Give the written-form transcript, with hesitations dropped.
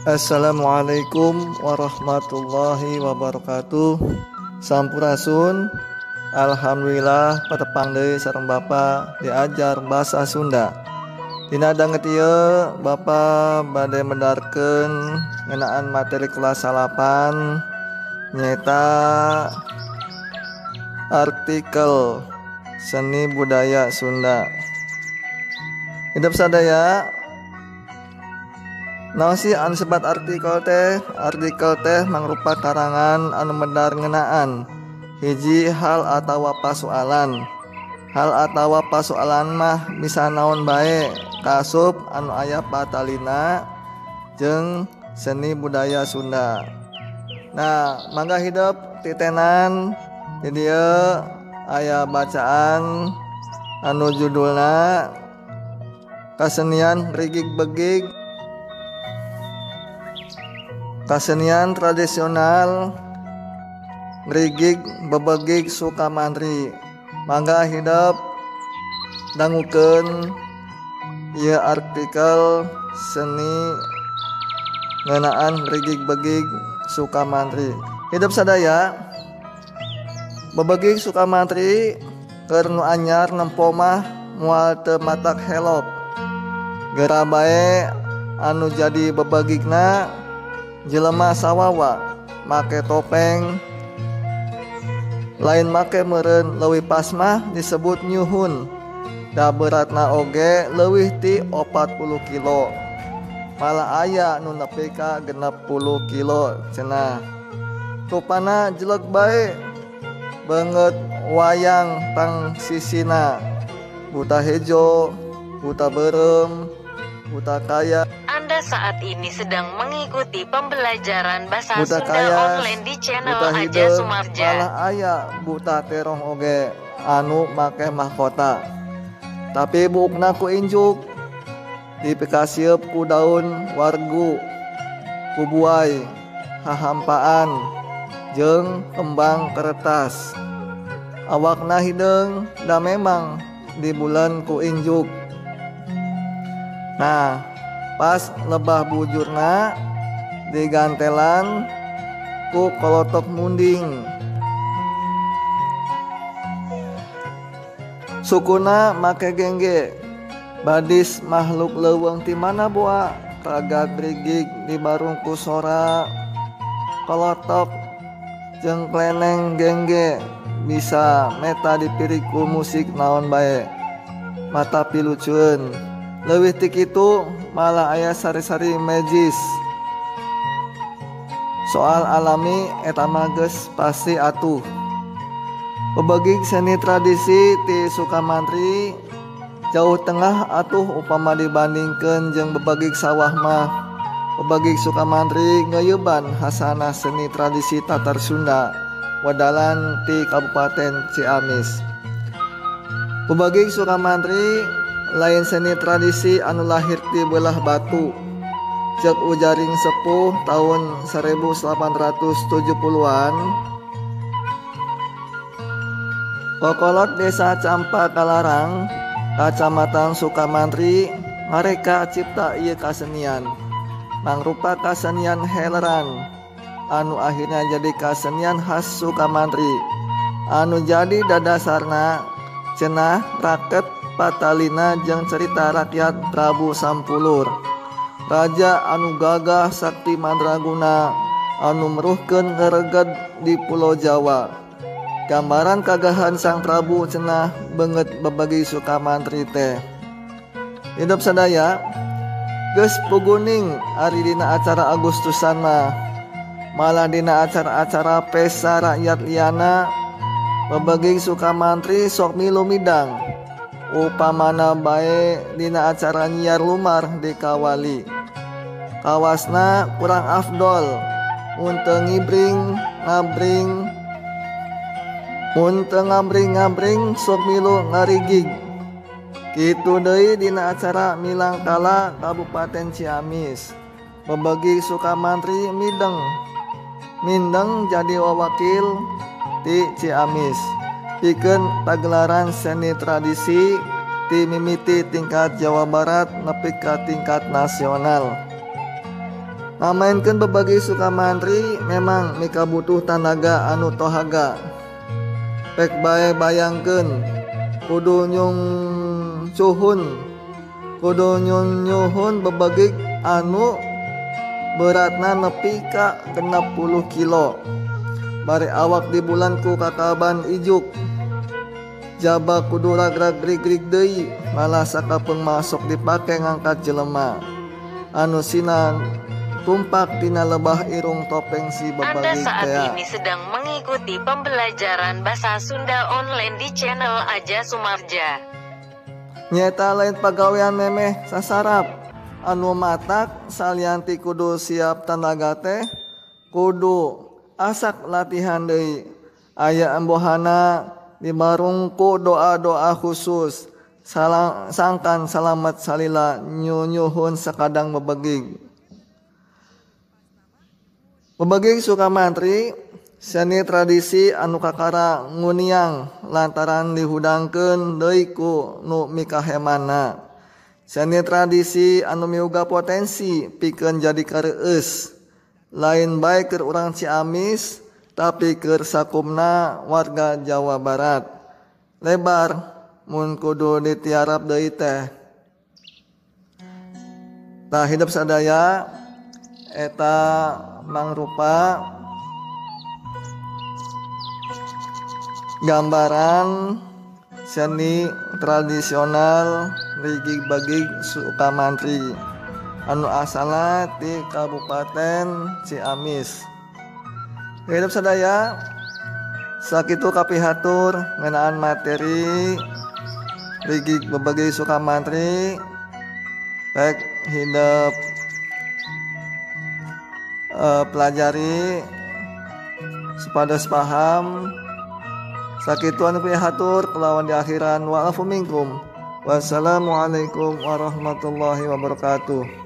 Assalamualaikum warahmatullahi wabarakatuh. Sampurasun. Alhamdulillah patepang deui sareng Bapa diajar bahasa Sunda. Dina danget ieu Bapa bade medarkeun ngeunaan materi kelas 8 nyaeta artikel seni budaya Sunda. Hidup sadaya. Naon sih anu sebat artikel teh? Artikel teh mangrupa karangan anu medar ngeunaan hiji hal atawa pasualan. Hal atawa pasualan mah bisa naon bae kasup anu aya patalina jeung seni budaya Sunda. Nah, mangga hidup titenan di dieu aya bacaan anu judulna Kasenian Rigig Begig. Kasenian tradisional Rigig Bebegig Sukamantri. Mangga hidup dangukeun ieu artikel seni ngeunaan Rigig Begig Sukamantri. Hidup sadaya. Bebegig Sukamantri keur nu anyar nempo mah moal teu matak helok. Geura bae anu jadi bebegigna jelema sawawa make topeng lain make meureun leuwih pas mah disebut nyuhun. Da beratna oge leuwih ti 40 kilo. Malah aya nu nepi ka 60 kilo cenah. Rupana jelek bae beungeut wayang tang sisina. Buta hejo, buta beureum, buta kaya. Anda saat ini sedang mengikuti pembelajaran bahasa buta Sunda kayas, online di channel buta Aja hideung, Sumarja. Malah aya buta terong oge anu make mahkota. Tapi buukna ku injuk dipikasieub ku daun wargu, ku buai, hahampaan, jeung kembang kertas. Awakna hideung da memang di bulan ku injuk. Nah, pas lebah bujurna digantelan ku kolotok munding. Sukuna make gengge. Badis makhluk leuweung ti mana boa ragag rigig dibarung ku sora kolotok jeung kleneng gengge bisa meta dipirik ku musik naon bae. Mata pilucueun. Leuwih ti kitu malah aya sari-sari magis. Soal alami eta mah geus pasti atuh. Bebegig seni tradisi ti Sukamantri jauh tengah atuh upama dibandingkeun jeung bebegig sawah mah. Bebegig Sukamantri ngeuyeban hasanah seni tradisi Tatar Sunda wadalan ti Kabupaten Ciamis. Bebegig Sukamantri lain seni tradisi anu lahir ti beulah batu. Ceuk ujaring sepuh tahun 1870-an, kokolot desa Campakalarang, Kacamatan Sukamantri, ngareka cipta ieu kasenian. Mangrupa kasenian heleran anu akhirnya jadi kasenian khas Sukamantri. Anu jadi dadasarna cenah raket patalina jeung cerita rakyat Prabu Sampulur. Raja anu gagah sakti mandraguna anu meruhkeun ngereged di Pulau Jawa. Gambaran kagahan Sang Prabu cenah beungeut bebegi Sukamantri teh. Hidup sadaya geus puguning ari dina acara Agustusan mah. Malah dina acara-acara pesta rakyat liana bebegi Sukamantri sok milu midang. Upamana bae dina acara nyiar lumar di Kawali. Kawasna kurang afdol mun teu ngibring ngabring, mun teu ngabring-ngabring sok milu ngarigig. Kitu deui dina acara Milangkala Kabupaten Ciamis. Bebegi Sukamantri mideng mindeng jadi wawakil ti Ciamis pikeun pagelaran seni tradisi ti mimiti tingkat Jawa Barat nepi ka tingkat nasional. Ngamainkeun bebagi Sukamantri memang mika butuh tanaga anu tohaga. Pek bae bayangkeun kudu nyuhun bebegig anu beratna nepi ka 60 kilo. Bari awak di bulan ku kakaban ijuk. Jaba kudu ragrag rig-rig deui, malah sakapeung masuk dipake ngangkat jelema. Anu sinan tumpak tina lebah irung topeng si Anda bebegig saat tea. ini sedang mengikuti pembelajaran bahasa Sunda online di channel Aja Sumarja. Nyeta lain pagawean memeh sasarap. Anu matak salianti kudu siap tanaga teh kudu asak latihan deui. Aya embohana dibarungku doa-doa khusus sangkan salamet salila nyunyuhun sakadang bebegig. Bebegig Sukamantri seni tradisi anu kakara nguniang lantaran dihudangkeun deui ku nu mikahemana. Seni tradisi anu miuga potensi pikeun jadi kareueus. Lain bae keur urang Ciamis tapi keur sakumna warga Jawa Barat. Lebar mun kudu ditiarap deui teh. Tah hidup sadaya eta mangrupa gambaran seni tradisional rigig bagig Sukamantri anu asalna ti Kabupaten Ciamis. Hidup sadaya sakitu kapihatur ngeunaan materi rigig bebegig Sukamantri. Baik hidup pelajari supados paham. Sakitu anu pihatur kelawan di akhiran wa'afu minkum. Wassalamualaikum warahmatullahi wabarakatuh.